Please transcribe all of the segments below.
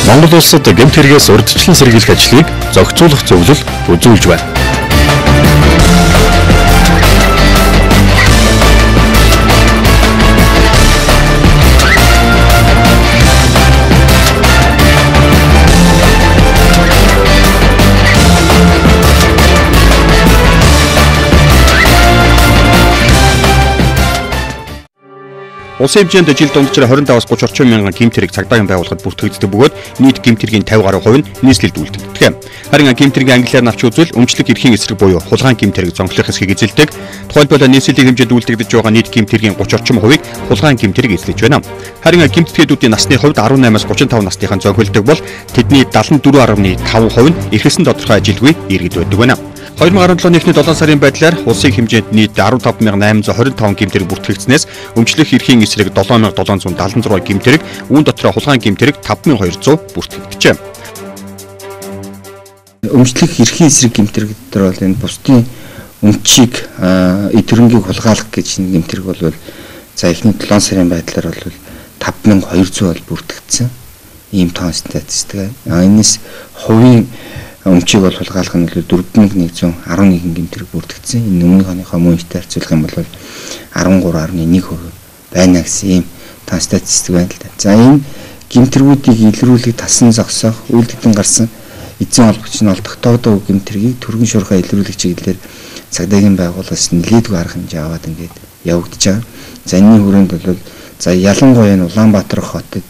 Монгол улсад гэмт хэрэгээс урьдчилан сэргийлэх ажлыг зохицуулах зөвлөл үзүүлж байна. Улсын хэмжээнд жил дунджаар 25-аас 30 орчим мянган гэмт хэрэг цагдаагийн байгууллагад бүртгэгддэг бөгөөд нийт гэмт хэргийн 50 гаруй хувь нь нийслэлд үлддэг. Харин гэмт хэргийн ангилалаар навч үзвэл өмчлөг эрхийн эсрэг буюу хулгайн гэмт хэрэг зонхлох хэсгийг эзэлдэг. Тухайлбал нийслэлийн хэмжээнд үлдэгдэж байгаа нийт гэмт хэргийн 30 орчим хувийг хулгайн гэмт хэрэг эзлэж байна. Харин гэмт этгээдүүдийн насны хувьд 18-аас 35 насныхан зонхилдог бол тэдний 74.5% нь эрхэсэн тодорхой ажилгүй иргэд байдаг байна. 2017 оны эхний 7 сарын байдлаар улсын хэмжээнд нийт 15825 гэмт хэрэг бүртгэгдсэнээс өмчлөх эрхийн эсрэг 7776 гэмт хэрэг, үүн дотроо хулгайн гэмт хэрэг 5200 бүртгэгджээ. Өмчлөх эрхийн эсрэг гэмт хэрэг дотор бол энэ бусдын өмчийг эд хөрөнгийг хулгайлах гэж энэ гэмт хэрэг бол за эхний 7 сарын байдлаар бол 5200 бол бүртгэгдсэн. Ийм тоон статистик. Энэс хувийн өмчийг бол хулгайлах нь бол 4111 гэмт хэрэг бүртгэгдсэн. Энэ өмнөх оныхоо мөн хэмжээтэй харьцуулах юм бол 13.1% байна гэсэн ийм тоон статистик байна л да. За энэ гэмт хэргүүдийг илрүүлэх, тасан зогсоох, үйлдэгдэн гарсан эзэн холбогч нь олдогдоогүй гэмт хэргийг түргэн шуурхай илрүүлэх чиглэлээр цагдаагийн байгууллагаас нэлээдгүй арга хэмжээ аваад ингээд явагдаж байгаа. За энэний хүрээнд бол за ялангуяа энэ Улаанбаатар хотод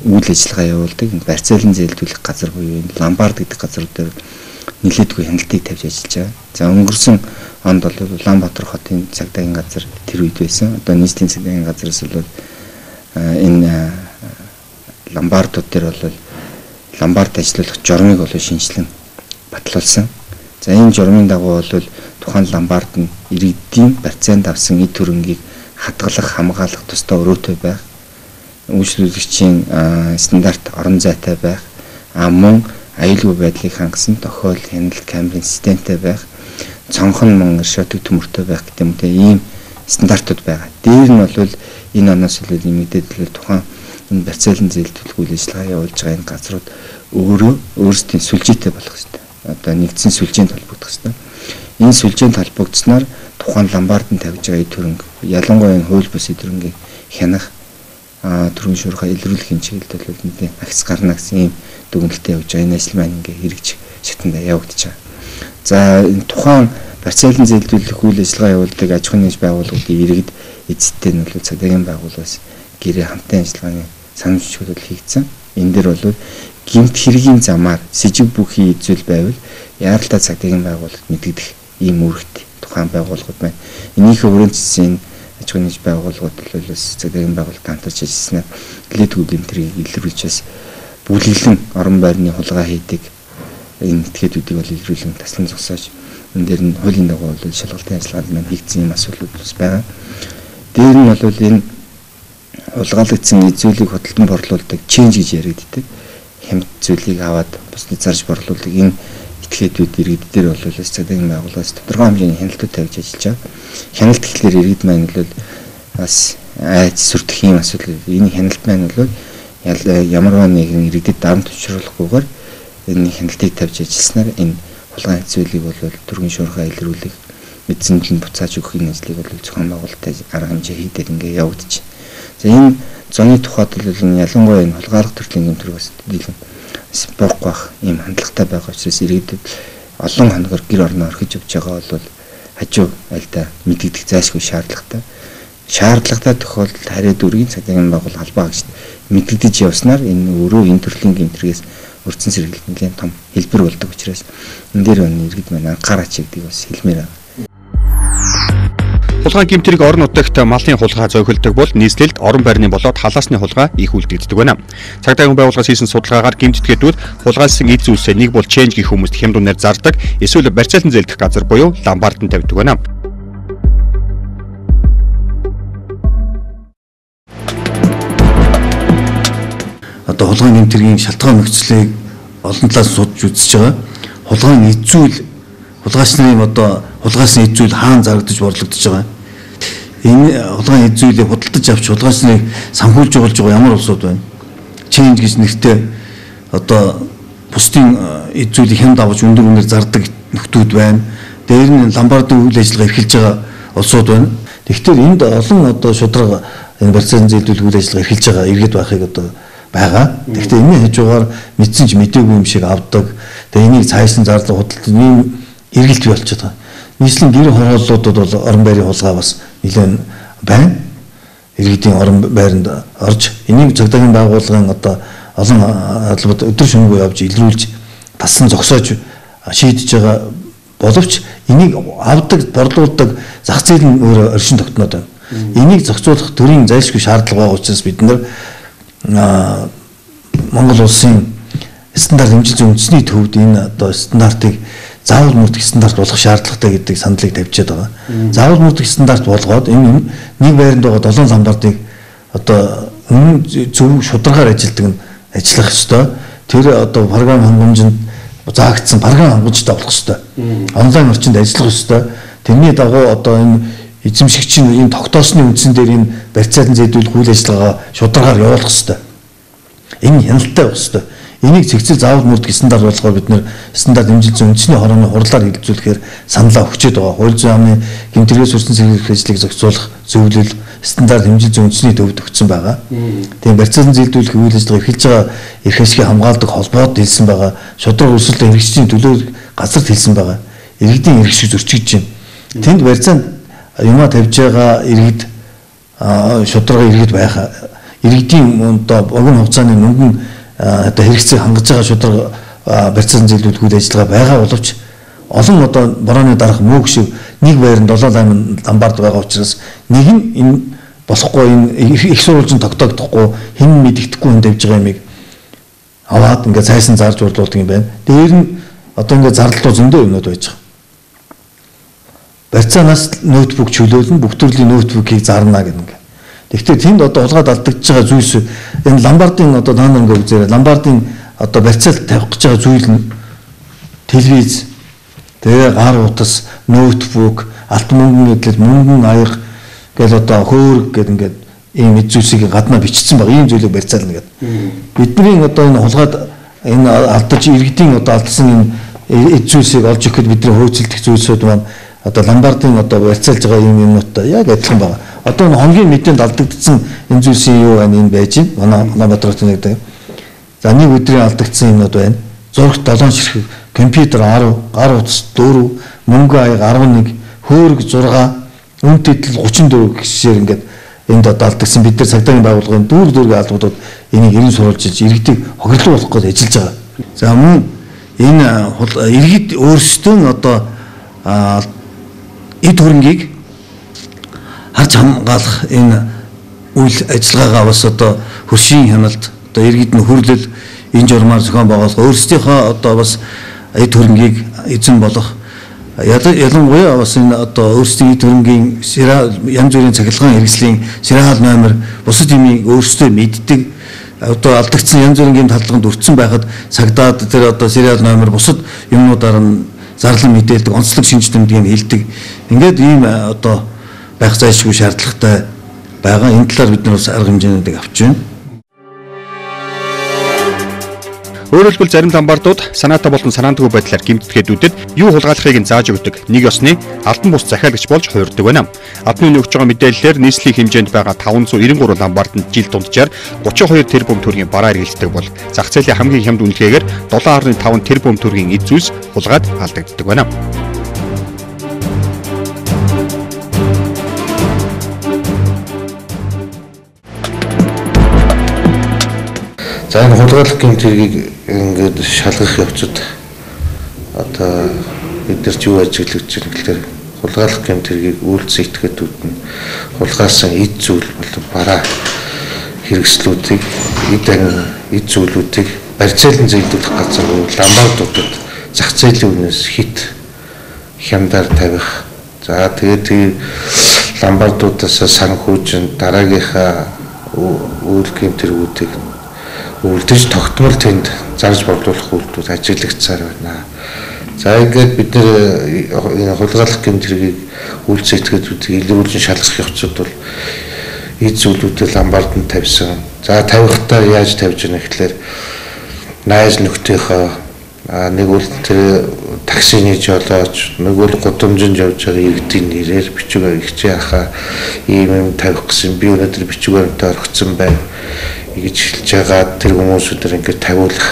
үйл ажиллагаа явуулдаг барьцаалан зээлдүүлэх газар буюу энэ ломбард гэдэг газар дээр нэлээдгүй хяналтыг тавьж ажиллаж байгаа. За өнгөрсөн онд бол Улаанбаатар хотын цагдаагийн газар тэр үед байсан. Одоо нийслэлийн цагдаагийн газараас бол энэ ломбардууд дээр бол ломбард ажиллах журмыг бол шинжилэн батлуулсан. За энэ журмын дагуу бол тухайн ломбард нь иргэдийн барьцаанд авсан эд хөрөнгийг хадгалах, хамгаалах тусдаа өрөөтэй байх, үйлчлүүлэгчийн стандарт орон зайтай байх, мөн аюулгүй байдлыг хангасан тохиол хяналт камерын системтэй байх, цонхон мөн шотог төмөртэй байх гэдэг юм те ийм стандартууд байгаа. Дээр нь бол энэ оноос бол нэмэгдээд бол тухайн энэ барьцаалан зээлдүүлэх үйл ажиллагаа явуулж байгаа энэ газрууд өөрөө өөрсдийн сүлжээтэй болох ёстой. Одоо нэгдсэн сүлжээнд холбогдох ёстой. Энэ сүлжээнд холбогдсоноор тухайн ломбардын тавьж байгаа эд хөрөнгө, ялангуяа энэ хууль бус эд хөрөнгийг хянах, түргэн шуурхай илрүүлэх чиглэлд бол нэлээд агц гарна гэсэн ийм дүгнэлтээ явж байгаа. Энэ ажил маань ингээ хэрэгжих шатанда явагдаж байгаа. За энэ тухайн барьцаалан зээлдүүлэх үйл ажиллагаа явуулдаг аж ахуйн нэгж байгууллагуудын иргэд эзэдтэй нь бол цагдаагийн байгууллагаас гэрээ хамтын ажиллагааны санал бичгүүд бол хийгдсэн. Энэ дээр бол гэмт хэргийн замаар сэжиг бүхий зүйл байвал яаралтай цагдаагийн байгууллагад мэдэгдэх ийм үүрэгтэй тухайн байгууллагууд байна. Энийхээ хүрээнд аж ахуйн нэгж байгууллагууд бол бас цагдаагийн байгууллагад хамтарч ажилласнаар нэлээдгүй гэмт хэргийг илрүүлж бас бүлэглэн орон байрны хулгай хийдэг энэ этгээдүүдийг бол илрүүлэн таслан зогсоож энэ дээр нь хуулийн дагуу бол шалгалтын ажиллагаанд маань хийгдсэн юм асуудлууд бас байгаа. Дээр нь бол энэ хулгайлагдсан эд зүйлийг худалдан борлуулдаг ченж гэж яригддаг. Хямд зүйлийг аваад бусдад зарж борлуулдаг энэ этгээдүүд иргэд дээр бол бас цагдаагийн байгууллагаас тодорхой хэмжээний хяналтууд тавьж ажиллаж байгаа. Хяналт гэхлээр иргэд маань бол бас айц сүрдэх юм асуудал. Энэ хяналт маань бол ямарваа нэгэн иргэдэд дарамт учруулахгүйгээр энэ хяналтыг тавьж ажилласнаар энэ хулгайн зүйлийг бол түргэн шуурхай илрүүлэх, мэдсэнд нь буцааж өгөх энэ ажлыг бол зохион байгуулалттай арга хэмжээ хийдэг ингээ явагдаж. За энэ зоны тухайд бол энэ ялангуяа энэ хулгайлах төрлийн гэмт хэрэг бас дийлэн буухгүй байх ийм хандлагатай байгаа учраас иргэдэд олон хоногор гэр орноо орхиж явж байгаа бол хажуу альдаа мэдэгдэх зайлшгүй шаардлагатай. Шаардлагатай тохиолдолд харьяа дүүргийн цагдаагийн байгууллага албаа гэж мэдэгдэж явснаар энэ өөрөө энэ төрлийн гэмт хэрэгээс урьдчилан сэргийлэх нэлээд том хэлбэр болдог учраас энэ дээр энэ иргэд маань анхаараач гэдгийг бас хэлмээр байна. Хулгайн гэмт хэрэг орон нутагт малын хулгай зохилдог бол нийслэлд орон байрны болоод халаасны хулгай их үлдэгддэг байна. Цагдаагийн байгууллагаас хийсэн судалгаагаар гэмт этгээдүүд хулгайлсан эд зүйлсээ нэг бол ченж гэх хүмүүст хямд үнээр зардаг, эсвэл барьцаалан зээлдэх газар буюу ломбардд тавьдаг байна. Одоо хулгайн гэмт хэргийн шалтгаан нөхцөлийг олон талаас судалж үзэж байгаа. Хулгайн эд зүйл, хулгайч нарын одоо хулгайсан эд зүйл хаана зарагдаж борлогдож байгаа. Энэ хулгайн эд зүйлийг худалдаж авч хулгайч нарыг санхүүжуулж байгаа ямар улсууд байна? Change гэж нэртэй одоо бусдын эд зүйлийг хямд авч өндөр үнээр зардаг нөхдүүд байна. Дээр нь ломбардын үйл ажиллагаа эрхэлж байгаа улсууд байна. Тэгэхээр энд олон одоо шударга энэ барьцаан зээлдүүлэх үйл ажиллагаа эрхэлж байгаа иргэд байхыг одоо байгаа. Тэгэхдээ энэний хажуугаар мэдсэн ч мдээгүй юм шиг авдаг. Тэгээ энийг цааш нь зарлага худалдаж ийм эргэлт бий болчиход байгаа. Нийслэлийн гэр хорооллуудад бол орон байрын хулгай бас нэлээд байна. Иргэдийн орон байранд орж энийг цагдаагийн байгууллагын одоо олон албад өдөр шөнөгүй явж илрүүлж тассан зогсоож шийдэж байгаа боловч энийг авдаг, борлуулдаг зах зээл нь өөрөө оршин тогтноод байна. Энийг зохицуулах төрийн зайлшгүй шаардлага байгаа учраас бид нар Монгол улсын стандарт хэмжил зүйн үндэсний төвд энэ одоо стандартыг заавал мөрдөх стандарт болох шаардлагатай гэдэг саналыг тавьчихэд байгаа. Заавал мөрдөх стандарт болгоод энэ нэг байранд байгаа 7 ломбардыг одоо үнэн зөв шударгаар ажилладаг нь ажиллах ёстой. Тэр одоо програм хангамжинд заагдсан програм хангамжтай болох ёстой. Онлайн орчинд ажиллах ёстой. Тэрний дагуу одоо энэ эзэмшигч нь энэ тогтоосны үндсэн дээр энэ барьцаалан зээдүүлэх үйл ажиллагаа шударгаар явуулах ёстой. Энэ хяналттай байх ёстой. Энийг цэгцэл заавал мөрдөх стандарт болохоор бид нэр стандарт хэмжил зүйн үндэсний хорооны хурлаар хэрэгжүүлэхээр саналаа өгчээд байгаа. Хууль зүйн яамны гэмт хэрэгээс хүрсэн сэргийлэх ажлыг зохицуулах зөвлөл стандарт хэмжил зүйн үндэсний төвд өгсөн байгаа. Тийм барьцаалан зээлдүүлэх үйл ажиллагаа эрхэлж байгаа эрх ашигыг хамгаалдаг холбоод хэлсэн байгаа. Шударга өрсөлдөөн хэрэгслийн төлөө газарт хэлсэн байгаа. Иргэдийн эрх шиг зөрчигдөж байна. Тэнд барьцаанд юмаа тавьж байгаа иргэд шударга иргэд байх. Иргэдийн одоо богино хугацааны мөнгөн одоо хэрэгцээг хангаж байгаа шударга барьцаалан зээлдүүлэх үйл ажиллагаа байгаа боловч олон одоо борооны дарах мөөг шиг нэг байранд 7 ломбард байгаа учраас нэг нь энэ болохгүй, энэ их сурвалжин тогтоогдохгүй, хэн мэдэгдэхгүй хүн тавьж байгаа юмыг аваад ингээд цайсан зарж борлуулдаг юм байна. Дээр нь одоо ингээд зарлалуу зөндөө юмнууд байж байгаа. Барьцаанаас ноутбук чөлөөлнө, бүх төрлийн ноутбукийг зарна гэдэг ингээд. Тэгэхдээ тэнд одоо хулгайд алдагдж байгаа зүйлс энэ ломбардын одоо та нар ингээд үзээрэй. Ломбардын одоо барьцаалт тавих гэж байгаа зүйл нь телевиз, тэгээ гар утас, ноутбук, алт мөнгөн эдлэл, мөнгөн аяга гэл одоо хөөрг гэдэг ингээд ийм эд зүйлсийг гаднаа бичсэн байгаа. Ийм зүйлийг барьцаална гэдэг. Бидний одоо энэ хулгайд энэ алдаж иргэдийн одоо алдсан энэ эд зүйлсийг олж өгөхөд бидний хөөцөлдөх зүйлсүүд маань одоо ломбардын одоо барьцаалж байгаа ийм юмнуудтай яг адилхан байгаа. Одоо энэ хоногийн мэдээнд алдагдсан энэ зүйлсийн юу байна энэ байж байна. Манай Улаанбаатар гэдэг. За нэг өдрийн алдагдсан юмнууд байна. Зурагт 7 ширхэг, компьютер 10, гар утас 4, мөнгө аяга 11, хөөрг 6, үнэт эдэл 34 гэсээр ингээд энд одоо алдагдсан. Бид нар цагдаагийн байгууллагын дүүрэг дүүргийн албадууд энийг эрен сурвалжиж иргэдийг хохирлоо болох гэж ажиллаж байгаа. За мөн энэ иргэд өөрсдөө одоо эд хөрөнгийг харж хамгаалах энэ үйл ажиллагаагаа бас одоо хөршийн хяналт, одоо иргэд нь хүрлэл энэ журмаар зохион байгуулах, өөрсдийнхөө одоо бас эд хөрөнгийг эзэн болох, ялангуяа бас энэ одоо өөрсдийн эд хөрөнгийн янз бүрийн цахилгаан хэрэгслийн сериал номер бусад юмыг өөрсдөө мэддэг, одоо алдагдсан янз бүрийн гэмт халдлаганд өртсөн байхад цагдаад тэр одоо сериал номер бусад юмнуудаар нь зарлан мэдээлдэг, онцлог шинж тэмдгийг хэлдэг. Ингээд ийм одоо байх зайлшгүй шаардлагатай байгаа. Энэ талаар бид нар бас арга хэмжээнүүдийг авч байна. Өөрөөр хэлбэл зарим ломбардууд санаатай болон санаандгүй байдлаар гэмтдгээдүүдэд юу хулгайлахыг нь зааж өгдөг. Нэг ёсны албан бус захиалагч болж хувирдаг байна. Албаны өгч байгаа мэдээллээр нийслэлийн хэмжээнд байгаа 593 ломбарданд жил дунджаар 32 тэрбум төгрөгийн бараа эргэлддэг бол зах зээлийн хамгийн хямд үнэлгээгээр 7.5 тэрбум төгрөгийн эд зүйлс хулгайд алдагддаг байна. За энэ хулгайлах гэмт хэргийг ингээд шалгах явцад одоо бид нар ч юу ажиглаж байна гэхээр хулгайлах гэмт хэргийг үйлдэл этгээдүүд нь хулгайлсан эд зүйл болон бараа хэрэгслүүдийг эд зүйлүүдийг барьцаалан зээлдүүлэх газар буюу ломбардуудад зах зээлийн үнээс хит хямдаар тавих. За тэгээд тэр ломбардуудаас санхүүжин дараагийнхаа үйл гэмт хэргүүдийг үлдэж тогтмол тэнд зарж борлуулах үйлдэл ажиглагдсаар байна. За ингээд бид нэр энэ хулгайлах гэмт хэргийг үйлдэл этгээдүүдийг илрүүлэн шалгах явцад бол эд зүйлүүдээ ломбарданд тавьсан. За тавихтаа яаж тавьж яах гэхээр найз нөхдийнхөө нэг бол тэр таксины жолооч, нэг бол гудамжинд явж байгаа иргэдийн нэрээр бичиг ихчээ хаа ийм юм тавих гэсэн, би өнөөдөр бичиг баримтаа орхисон байна гэж хэлж байгаа тэр хүмүүсүүдээр ингээд тавиулах.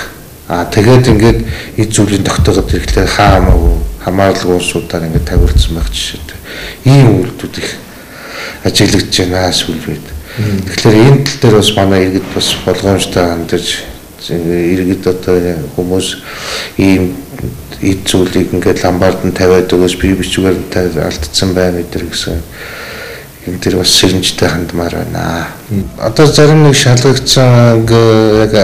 Тэгээд ингээд эд зүйлийн тогтоогод ирэхлээр хаа хамаагүй хамааралгүй улсуудаар ингээд тавиулсан байх жишээтэй. Ийм үйлдэлүүд их ажиглагдж байна сүүл үед. Тэгэхээр энэ тал дээр бас манай иргэд бас болгоомжтой хандаж, иргэд одоо хүмүүс ийм эд зүйлийг ингээд ломбарданд тавиад өгөөс би бичиг баримтаа алдсан байна гэдэг гэсэн энэ төр бас сэрэмжтэй хандмаар байна. Одоо зарим нэг шалгагдсан яг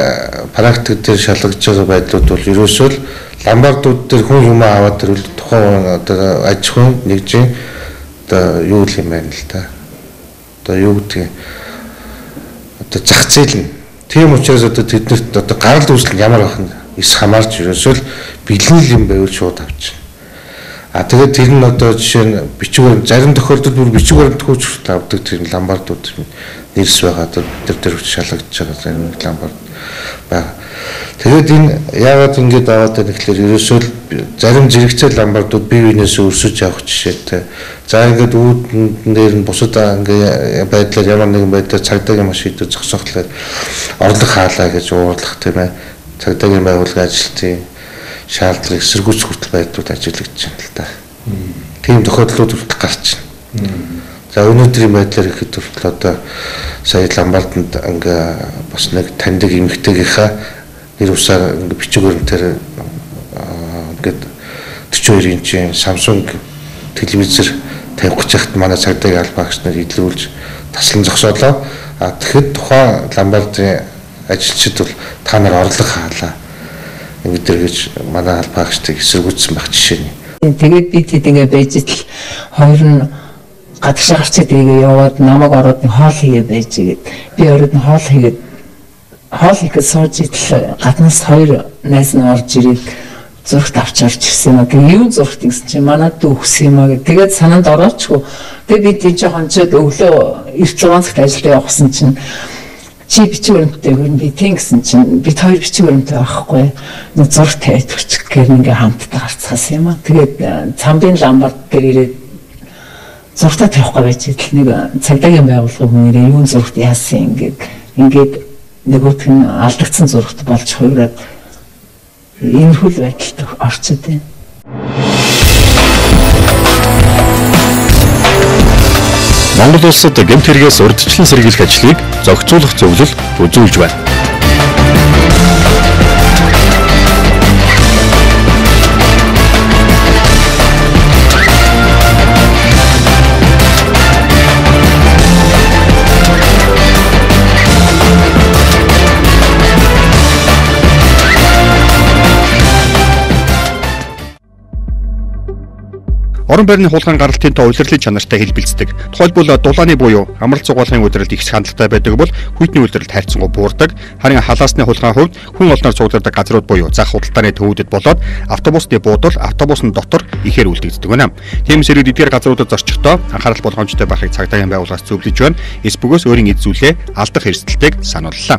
практик дээр шалгаж байгаа байдлууд бол ерөөсөө л ломбардууд дээр хүн юм аваад ирвэл тухайн одоо аж ахуйн нэгжийн одоо юу л юм байна л да. Одоо юу гэдгийг одоо зах зээл нь. Тийм учраас одоо тэднэрт одоо гарал үүсэл нь ямар байх нь эс хамаарч ерөөсөө л бэлэн юм байвал шууд авчихна. А тэгээд тэр нь одоо жишээ нь бичиг баримт зарим тохиолдолд бүр бичиг баримт хөөж хүртэл авдаг тэр ломбардууд нэрс байгаа. Одоо бид нар тэр шалгагдж байгаа зарим нэг ломбард байгаа. Тэгээд энэ яагаад ингэж аваад байна гэхээр ерөөсөө л зарим зэрэгцээ ломбардууд бие биенээс өрсөж авах жишээтэй. За ингээд үүдэн дээр нь бусад ингээ байдлаар ямар нэгэн байдлаар цагдаагийн машин дээр зогсоохлоор орлого хаалаа гэж уурлах тийм ээ. Цагдаагийн байгууллагын ажилтны шаардлагыг эсэргүүцэх хүртэл байдлууд ажиглагдж байна л да. Тийм тохиолдлууд хүртэл гарч байна. За өнөөдрийн байдлаар ихэд хүртэл одоо сая ломбарданд ингээ бас нэг таньдаг эмэгтэйгийнхаа нэр усаар ингээ бичиг баримтаар ингээд 42 инчийн Samsung телевизэр тавих гэж яхад манай цагдаагийн албан агч нар илрүүлж таслан зогсоолоо. А тэгэхэд тухайн ломбардын ажилчид бол та нар орлого хаалаа ингээд гэж манай албан агчдыг эсэргүүцсэн байх жишээ нь. Тэгээд би тэд ингээд байж итл хоёр нь гадагшаа гарчаад тэгээ яваад намайг ороод нэг хоол хийгээ байж гээд би ороод нь хоол хийгээд хоол хийхэд сууж итл гаднаас хоёр найз нь орж ирээд зурагт авч орж ирсэн юм а. Тэгээ юу зурагт гэсэн чинь манай дүү өгсөн юм а гэх. Тэгээд санаанд ороочгүй. Тэгээд би тийч хонцоод өглөө эрт 6 цагт ажилдаа явахсан чинь чи бичиг баримттай хөрн би тийм гэсэн чинь бид хоёр бичиг баримттай байхгүй нэг зураг тавиад өгчих гэр ингээ хамтдаа гарцгаасан юм а. Тэгээд цамбын ламбард дээр ирээд зургтаа тавихгүй байж идэл нэг цагдаагийн байгууллагын хүн ирээ юун зурагт яасан ингээд ингээд нөгөөх нь алдагдсан зурагт болж хувираад иймэрхүү л байдалд орчод байна. Монгол улсад гэмт хэрэгээс урьдчилан сэргийлэх ажлыг зохицуулах зөвлөл үзүүлж байна. Орон байрны хулгайн гаралтын тоо улирлын чанартай хэлбэлздэг. Тухайлбал дулааны буюу амралт зугаалгын удирдалд их хандлагатай байдаг бол хүйтний удирдалд хайрцангуй буурдаг. Харин халаасны хулгайн хувьд хүн олноор цуглардаг газрууд буюу зах худалдааны төвүүдэд болоод автобусны буудал, автобусны дотор ихээр үлдэгддэг байна. Тийм сэрүүд эдгээр газруудад зорчихдоо анхаарал болгоомжтой байхыг цагдаагийн байгууллагаас зөвлөж байна. Эс бөгөөс өөрийн эд зүйлээ алдах эрсдэлтэйг санууллаа.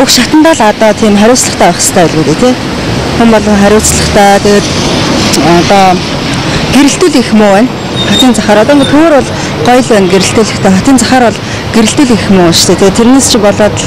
Бүх шатандаа л одоо тийм хариуцлагатай байх хэрэгтэй байлгүй дээ тий. Хүн болгон хариуцлагатай, тэгээд одоо гэрэлтүүл их муу байна. Хатын захаар одоо ингээ төвөр бол гоё л байна гэрэлтүүлэхдээ, хатын захаар бол гэрэлтүүл их муу шүү дээ. Тэгээд тэрнээс чи болоод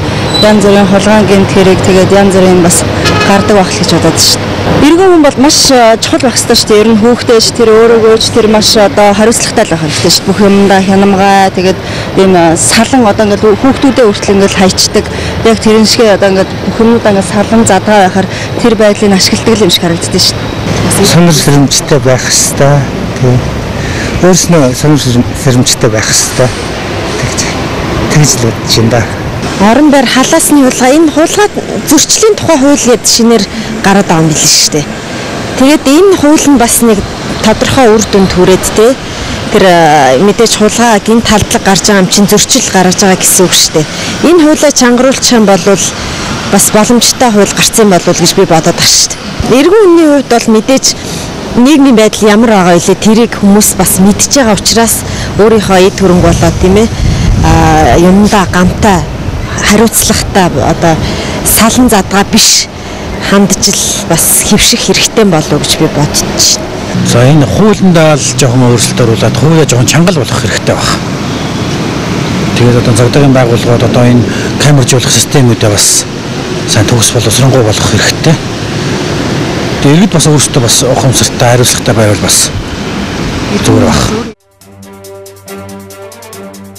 янз бүрийн хулгайн гэмт хэрэг тэгээд янз бүрийн бас гардаг байх л гэж бодоод шүү дээ. Иргэн хүн бол маш чухал байх хэрэгтэй шүү дээ. Ер нь хүүхдээж тэр өөрөөгөөч тэр маш одоо хариуцлагатай л байх хэрэгтэй шүү дээ. Бүх юмдаа хянамгай тэгээд ийм салан одоо ингээд хүүхдүүдээ хүртэл ингээд хайчдаг. Яг тэрэн шиг одоо ингээд бүх юмудаа ингээд салан задгаа байхаар тэр байдлыг ашигладаг юм шиг харагддаг шүү дээ. Сонор сэрэмжтэй байх хэрэгтэй. Тийм. Өөрснөө сонор сэрэмжтэй байх хэрэгтэй. Тэгж л бодож байна да. Орон байр халаасны хулгай, энэ хулгай зөрчлийн тухай хууль гээд шинээр гараад байгаа юм билээ шүү дээ. Тэгээд энэ хууль нь бас нэг тодорхой үр дүн түрээд те Тэр мэдээж хулгай гэмт халдлага гарч байгаа юм чинь зөрчил гаргаж байгаа гэсэн үг шүү дээ. Энэ хуулиа чангаруулчих юм бол бас боломжтой хууль гарсан болов гэж би бодоод байгаа шүү дээ. Эргэн үнний хувьд бол мэдээж нийгмийн байдал ямар байгаа вэ? Тэрийг хүмүүс бас мэдж байгаа учраас өөрийнхөө эд хөрөнгө болоод тийм юмдаа гамтай хариуцлагатай одоо салан задгаа биш хандж л бас хэвших хэрэгтэй болов гэж би бодож байна. За энэ хуулиндаа л жоохон өөрчлөлт оруулаад хуулиа жоохон чанга болгох хэрэгтэй байх. Тэгээд одоо цагдаагийн байгууллагууд одоо энэ камержуулах системүүдээ бас сайн төгс боловсронгуй болгох хэрэгтэй. Тэгээд иргэд бас өөрсдөө бас ухамсартай, хариуцлагатай байвал бас зүгээр байх.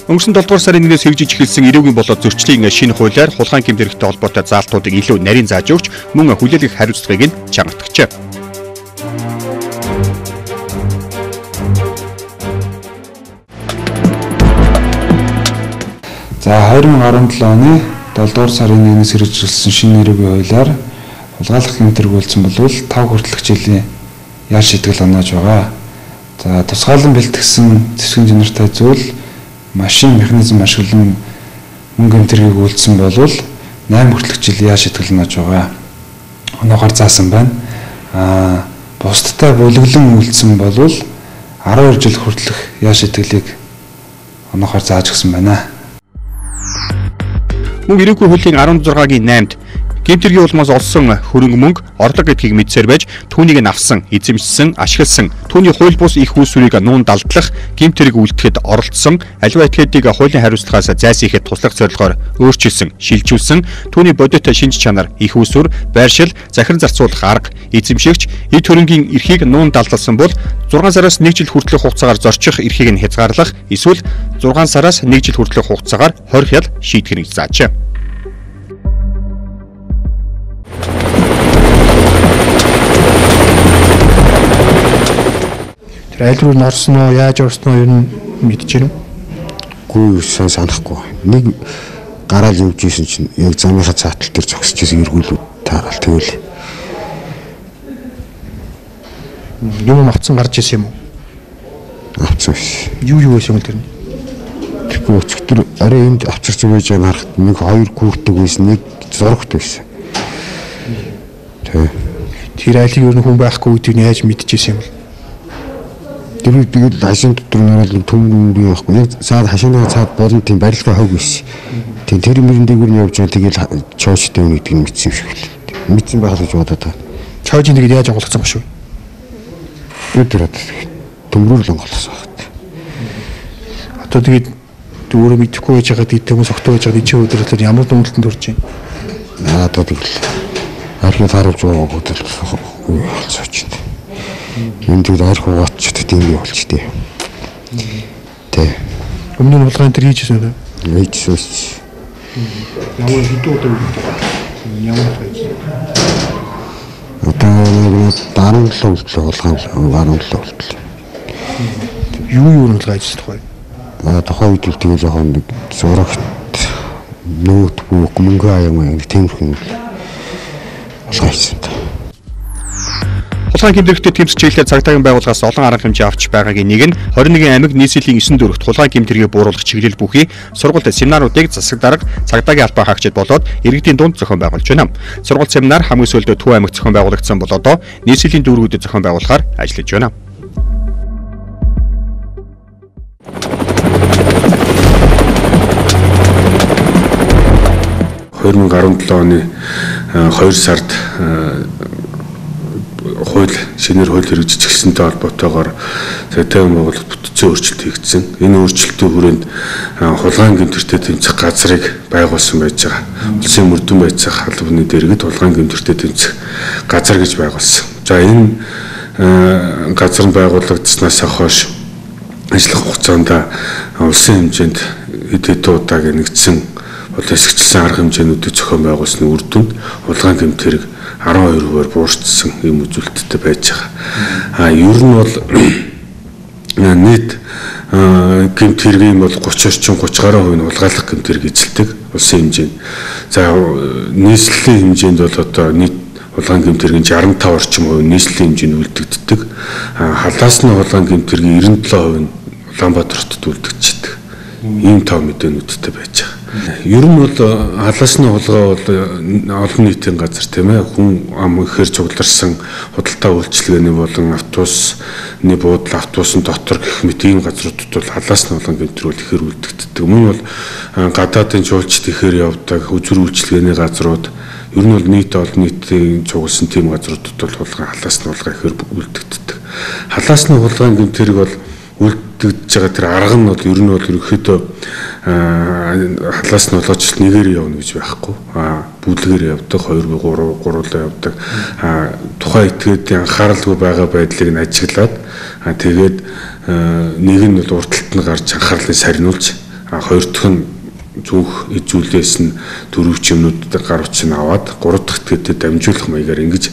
Өнгөрсөн 7 дугаар сарын 1-ээс хэрэгжиж эхэлсэн эрүүгийн болоод зөрчлийн шинэ хуулиар хулгайн гэмт хэрэгтэй холбоотой заалтуудыг илүү нарийн зааж өгч мөн хүлээлгэх хариуцлагыг нь чангатгажээ. За 2017 оны 7 дугаар сарын 1-ээс хэрэгжүүлсэн шинэ эрүүгийн хуулиар хулгайлах гэмт хэрэг үйлдсэн бол 5 хүртэлх жилийн ял шийтгэл оноож байгаа. За тусгаалan бэлтгэсэн зэвсгийн чанартай зүйл машин механизм ашиглан мөнгө гэмт хэргийг үйлдсэн бол 8 хүртэлх жилийн ял шийтгэл оноож байгаа. Оноогоор заасан байна. Бусдтай бүлэглэн үйлдсэн бол 12 жил хүртэлх ял шийтгэлийг оноохоор зааж өгсөн байна. Мөн эрүүгийн хуулийн 16-гийн 8-д гэмт хэргийн улмаас олсон хөрөнгө мөнгө орлого гэдгийг мэдсээр байж түүнийг нь авсан, эзэмшсэн, ашигласан, түүний хууль бус их үүсвэрийг нуун далдлах, гэмт хэрэг үйлдэхэд оролцсон, аливаа этгээдийг хуулийн хариуцлагаас зайлсхийхэд туслах зорилгоор өөрчилсөн, шилжүүлсэн, түүний бодит шинж чанар, их үүсвэр, байршил, захиран зарцуулах арга, эзэмшигч эд хөрөнгийн эрхийг нуун далдалсан бол 6 сараас 1 жил хүртэлх хугацаагаар зорчих эрхийг нь хязгаарлах, эсвэл 6 сараас 1 жил хүртэлх хугацаагаар хорих ял шийтгэхийг заажээ. Тэр айл руу орсон уу, яаж орсон уу ер нь мэдэж байна уу? Үгүй сайн санахгүй. Нэг гараал явж исэн чинь яг замынхаа цаатал дээр зогсож исэн эргүүл таарал тэгэл. Юм авцсан гарч исэн юм уу? Авцсан биш. Юу байсан юм тэр нь? Тэгэхгүй өчигдөр арай энд авчирч байж байгааг харахад нэг хоёр гүрдэг байсан, нэг зурагт байсан. Тэ. Тэр айлыг ер нь хүн байхгүй гэдгийг яаж мэдчихсэн юм бол? Тэр тэгэл хашийн дотор нараад төмөр юм байхгүй. Яг цаад хашиныхаа цаад болон тийм барилгын хог байсан. Тийм тэр мөрөн дээгүүр нь явж байгаа тэгэл чоочтой юм гэдгийг мэдсэн юм шиг л. Мэдсэн байх л гэж бодоод байгаа. Чоожин тэгээд яаж онгойлгосон юм шүү? Би тэр төмрөөр л онгойлгосон байх. Одоо тэгээд өөрөө мэдэхгүй байж байгаа гэдэг хүмүүс огтой байж байгаа энэ өдөр ямар дүнэлтэнд хүрч байна? Одоо тэгэл архив харуулж байгаагүй л болцооч. Энэ тэгэл арх угаач тийм юм болчтой. Тэ. Өмнө нь хулгайн тэр хийжсэн үү? Хийжсэн. Ямар хэдэн удаа ямар хийжсэн? Одоо нэг 17 хүртэл хулгайн 17 хүртэл. Юу юу хулгай хийжсэн тухай? Тухайн үед л тэгэл жоохон нэг зурагт ноутбук мөнгө аяа нэг тиймэрхүү юм хулгай хийсэн. Хулгайн гэмт хэрэгтэй тэмцэх чиглэлээр цагдаагийн байгууллагаас олон арга хэмжээ авч байгаагийн нэг нь 21 аймаг нийслэлийн 9 дүүрэгт хулгайн гэмт хэргийг бууруулах чиглэл бүхий сургалт семинаруудыг засаг дарга цагдаагийн албан хаагчид болоод иргэдийн дунд зохион байгуулж байна. Сургалт семинар хамгийн сүүлд Төв аймагт зохион байгуулагдсан бол одоо нийслэлийн дүүргүүдэд зохион байгуулахаар ажиллаж байна. Та 2017 оны 2 сард хууль шинээр хууль хэрэгжиж эхэлсэнтэй холбоотойгоор цагдаагийн байгууллагад бүтцийн өөрчлөлт хийгдсэн. Энэ өөрчлөлтийн хүрээнд хулгайн гэмт хэртэй тэмцэх газрыг байгуулсан байж байгаа. Улсын мөрдөн байцаах албаны дэргэд хулгайн гэмт хэртэй тэмцэх газар гэж байгуулсан. За энэ газар нь байгуулагдсанаас хойш ажиллах хугацаанд улсын хэмжээнд хэд хэдэн удаа нэгдсэн бол хэсэгчлэн арга хэмжээнүүдийг зохион байгуулсны үр дүнд хулгайн гэмт хэрэг 12%-аар буурчсан ийм үзүүлэлттэй байж байгаа. Ер нь бол нийт гэмт хэргийн бол 30 орчим 30 гаруй хувь нь хулгайлах гэмт хэрэг эзэлдэг улсын хэмжээнд. За нийслэлийн хэмжээнд бол одоо нийт хулгайн гэмт хэргийн 65 орчим хувь нь нийслэлийн хэмжээнд үлдэгддэг. Халаасны хулгайн гэмт хэргийн 97% нь Улаанбаатар хотод үлдэгдчихдэг. Ийм тоо мэдээнүүдтэй байж байгаа. Ер нь бол халаасны хулгай бол олон нийтийн газар тийм ээ, хүн ам ихээр цугларсан худалдаа үйлчилгээний болон автобусны буудлын, автобусын дотор гэх мэт ийм газруудад бол халаасны хулгай гэмтрүүл ихээр үлдэгддэг. Мөн бол гадаадын жуулчид ихээр явдаг үзүр үйлчилгээний газрууд, ер нь бол нийт олон нийтийн цугласан тийм газруудад бол хулгай, халаасны хулгай ихээр үлдэгддэг. Халаасны хулгайн гэмт хэрэг бол үлдэгдэж байгаа тэр арга нь бол ер нь бол ерөнхийдөө халаас нь болооч нэгээр явна гэж байхгүй. Бүлгээр явдаг, 2 3 гурлаа явдаг. Тухайн этгээдийн анхааралгүй байгаа байдлыг нь ажиглаад тэгээд нэг нь бол урд талд нь гарч анхаарлыг сарниулж, хоёр дахь нь зүүх эзүүлээс нь дөрвч юмнууд гаруч нь аваад гурав дахь этгээдэд дамжуулах маягаар ингэж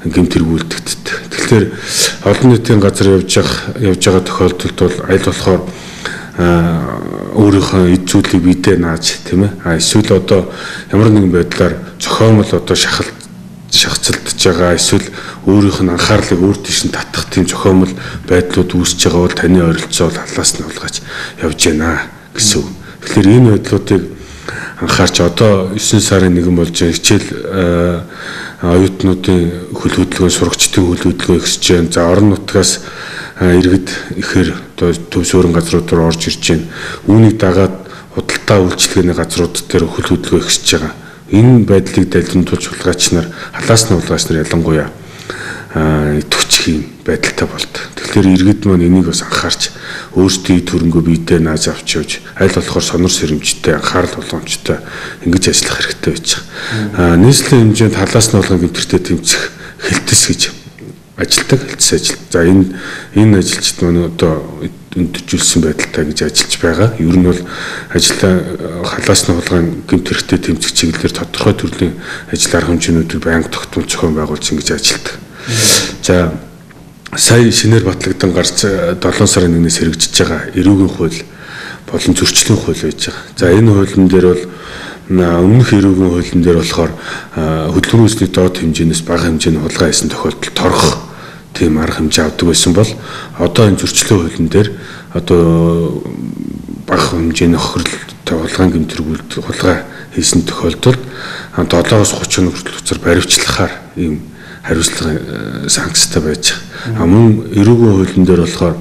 гэмт хэрэг үлдэгддэг. Тэгэхээр олон нийтийн газар явж байгаа тохиолдолд бол аль болохоор өөрийнхөө эд зүйлийг бидээ нааж тийм ээ. Эсвэл одоо ямар нэгэн байдлаар зохиомол одоо шахацалдж байгаа, эсвэл өөрийнх нь анхаарлыг өөр тийш нь татах тийм зохиомол байдлууд үүсэж байгаа бол таны ойролцоо бол халаас нь хулгайч явж байна гэсэн үг. Тэгэхээр энэ байдлуудыг анхаарч одоо 9 сарын 1 болж хичээл оюутнуудын хөл хөдөлгөөн, сурагчдын хөл хөдөлгөөн ихсэж байна. За орон нутгаас иргэд ихээр одоо төв суурин газрууд руу орж ирж байна. Үүнийг дагаад худалдаа үйлчилгээний газрууд дээр хөл хөдөлгөөн ихсэж байгаа. Энэ байдлыг далимдуулж хулгайч нар, халаасны хулгайч нар ялангуяа идэвхжих юм байдалтай болд. Тэгэхээр иргэд маань энийг бас анхаарч өөрсдийн төрөнгөө биедээ нааж авч явж аль болохоор сонор сэрэмжтэй, анхаарал болгоомжтой ингэж ажиллах хэрэгтэй байж байгаа. Нийслэлийн хэмжээнд халаасны хулгай гэмтэртэй тэмцэх хэлтэс гэж ажилтдаг, хэлтэс ажил. За энэ ажилчид маань одоо өндөржүүлсэн байдалтай гэж ажиллаж байгаа. Ер нь бол ажлаа халаасны хулгайн гэмт хэрэгтэй тэмцэх чиглэлээр тодорхой төрлийн ажил арга хэмжээнүүдийг байнга тогтмол зохион байгуулж ингэж ажилладаг. За сая шинээр батлагдан гарч 7 сарын 1-ээс хэрэгжиж байгаа эрүүгийн хууль болон зөрчлийн хууль байж байгаа. За энэ хуулийн дээр бол өмнөх эрүүгийн хуулийн дээр болохоор хөдөлмөрийн үндэсний доод хэмжээнээс бага хэмжээний хулгай хийсэн тохиолдолд торох тийм арга хэмжээ авдаг байсан бол одоо энэ зөрчлийн хуулийн дээр одоо бага хэмжээний хохирлтой хулгайн гэмт хэрэг хулгай хийсэн тохиолдолд 7-оос 30 хоног хүртэл хугацаар баривчлахаар ийм хариуцлага санкцтай байж байгаа. Мөн эрүүгийн хуулийн дээр болохоор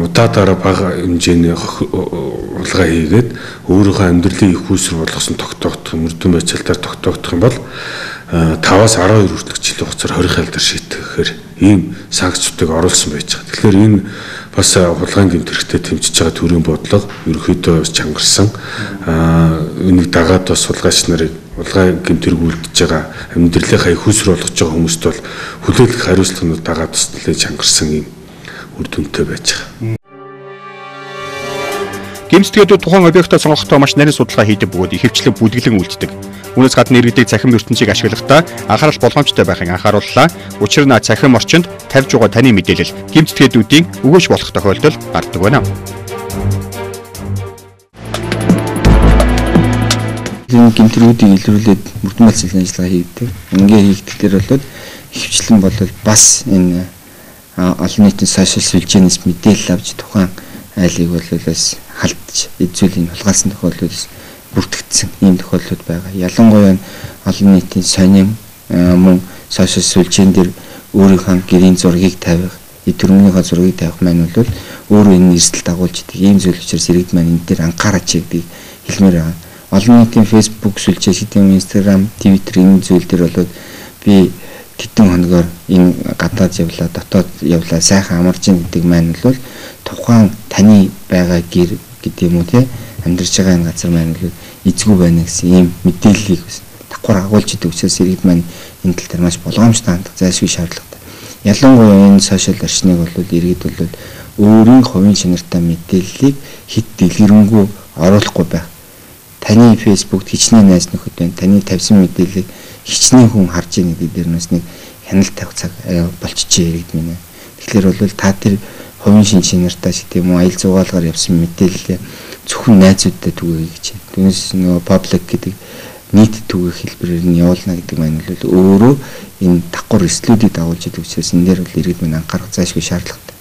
удаа дараа бага хэмжээний хулгай хийгээд өөрийнхөө амьдралын их үүсвэр болгосон тогтоогдох, мөрдөн байцаалтаар тогтоогдох юм бол 5-аас 12 хүртэлх жилийн хугацаар 20 хялдар шийтгэхээр ийм санкцуудыг оруулсан байж байгаа. Тэгэхээр энэ бас хулгайн гэмт хэрэгтэй тэмцэж байгаа төрийн бодлого ерөнхийдөө чангарсан. Энийг дагаад бас хулгайч нарыг хулгай гэмт хэрэг үлдэж байгаа, амьдралынхаа их үүсвэр болгож байгаа хүмүүст бол хүлээлгэх хариуцлаганууд дагаад бас нэлээд чангарсан ийм үр дүнтэй байж байгаа. Гэмт этгээдүүд тухайн объектоо сонгохдоо маш нарийн судалгаа хийдэг бөгөөд ихэвчлэн бүлэглэн үлддэг. Үүнээс гадна иргэдийг цахим ертөнцийг ашиглахдаа анхаарал болгоомжтой байхыг анхаарууллаа. Учир нь цахим орчинд тавьж байгаа таны мэдээлэл гэмт этгээдүүдийн өгөөж болох тохиолдол гардаг байна. Энэ гэмт хэргүүдийг илрүүлээд мөрдөн байцаалын ажиллагаа хийгдэг. Ингээ хийгдэхээр бол ихэвчлэн бол бас энэ олон нийтийн сошиал сүлжээнээс мэдээлэл авч тухайн айлыг бол бас халдж эд зүйлийг хулгайлсан тохиолдлууд бүртгэгдсэн ийм тохиолдлууд байгаа. Ялангуяа олон нийтийн сонин мөн сошиал сүлжээн дээр өөрийнхөө гэрийн зургийг тавих, эд төрмөнийхөө зургийг тавих маань бол өөрөө энэ эрсдэл дагуулж идэг ийм зүйл учраас иргэд маань энэ дээр анхаараач гэдгийг хэлмээр байгаа. Олон нийтийн Facebook сүлжээ, хэдийн Instagram, Twitter энэ зүйл дээр бол би хэдэн хоногоор энэ гадаад явлаа, дотоод явлаа, сайхан амарч ийн гэдэг маань бол тухайн таны байгаа гэр гэдэг юм уу те амьдарч байгаа энэ газар маань бол эзгүй байна гэсэн ийм мэдээллийг давхар агуулж идэг учраас иргэд маань энэ тал дээр маш болгоомжтой хандах зайлшгүй шаардлагатай. Ялангуяа энэ сошиал орчныг бол иргэд бол өөрийн хувийн чанартай мэдээллийг хэд дэлгэрэнгүй оруулахгүй байх. Таны Facebook-т хичнээн найз нөхөд байна. Таны тавьсан мэдээллийг хичнээн хүн харж байгаа гэдэг дээр нас нэг хяналт тавих цаг болчихжээ иргэд минь. Тэгэхээр бол та тэр хувийн шин чанартай ч гэдэм үү аял зугаалгаар явсан мэдээллээ зөвхөн найзуудтай түгээе гэж. Түүнээс нөгөө public гэдэг нийт түгээх хэлбэрээр нь явуулна гэдэг маань бол өөрөө энэ давхар эрсдлүүдийг дагуулж идэг учраас энэ дээр бол иргэд минь анхаарах зайлшгүй шаардлагатай.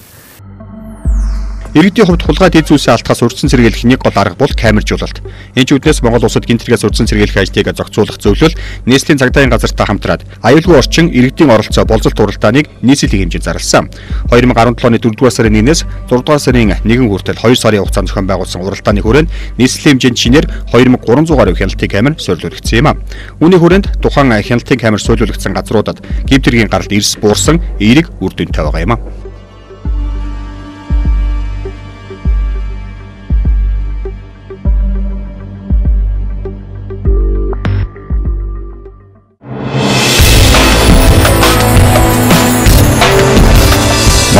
Иргэдийн хувьд хулгай дэд зүйлсээ алтахаас урьдчилан сэргийлэх нэг гол арга бол камержуулалт. Энэ ч үүднээс Монгол улсад гэмт хэрэгээс урьдчилан сэргийлэх ажлыг зохицуулах зөвлөл нийслэлийн цагдаагийн газартай хамтраад аюулгүй орчин иргэдийн оролцоо болзолт уралдааныг нийслэлийн хэмжээнд зарласан. 2017 оны 4-р сарын 1-ээс 6-р сарын 1 хүртэл 2 сарын хугацаанд зохион байгуулсан уралдааны хүрээнд нийслэлийн хэмжээнд шинээр 2300 гаруй хяналтын камер суйрлуулагдсан юм. Үүний хүрээнд тухайн хяналтын камер суйрлуулагдсан газруудад гэмт хэргийн гаралт эрс буурсан эерэг үр дүнтэй байгаа юм.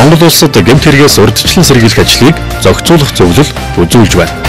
Монгол улсад гэмт хэрэгээс урьдчилан сэргийлэх ажлыг зохицуулах зөвлөл үзүүлж байна.